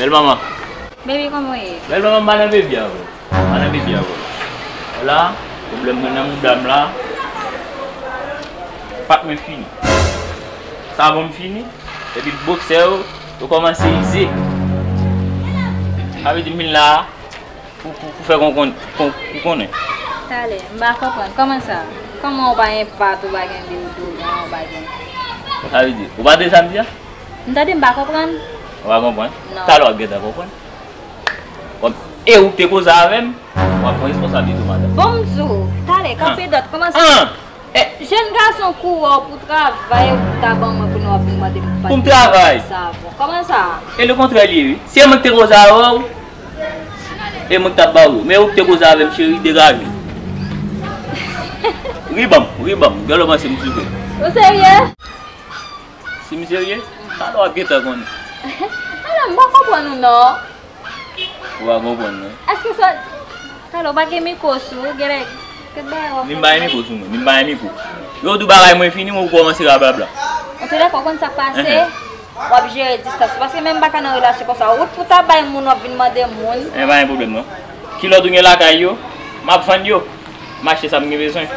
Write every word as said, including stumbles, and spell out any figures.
Bèl manman. Baby, kòman w ye? Bèl manman, m pa nan baby avè w. M pa nan baby avè w. Wè la, pwoblèm mwen nan mouda m la. Pak mwen fini. Savon m fini. Epi boksè yo, yo kòmanse ize. Sa vle di m vin la pou, pou, pou fè kon, kon, kon, pou konnen. Talè, m pa konprann. Kòman sa? Kòman w pa gen pat, ou pa gen deodoran, ou pa gen... Sa vle di, ou pa tande sa m di a? M tande, m pa konprann. Ou pa konprann? Non. Talè w ap gentan konprann. Kòm e ou k te koze avè m, w ap pran responsablite w, madanm. Bon, m di w, talè, kanpe dòt, kòmanse. An! E, jèn gason kouri w pou travay, ou ta ban mwen kounye a w ap vin mande m pou m travay. Pou m pa te travay. Kòman sa? E lekontrè li ye, wi. Si e mwen ki te koze avè w, e mwen ki t ap ba w yo. Men ou ki te koze avè m, cheri, degaje. Ri ban m, ri ban m. Gèlè panse m sou vre. Ou serye? Si m serye, talè w ap gentan konnen. Talè, m pa konprann ou non. Ou pa konprann, non. Èske sa, talè, ou pa gen mikwo sou ou, genlè, kèk bagay w ap fè. Ni m pa gen mikwo sou mwen, ni m pa gen mikwo. Yo di w bagay mwen fini, mwen ou kòmanse rablabla. Antoulèka, ou konn sa k pase, w ap jere distans ou. Paske menm m pa ka nan relasyon konsa. Wout pou ta bay moun, w ap vin mande moun. E pa gen pwoblèm, non. Kilòt ou gen lakay yo, m ap vann yo. M achte sa m gen bezwen.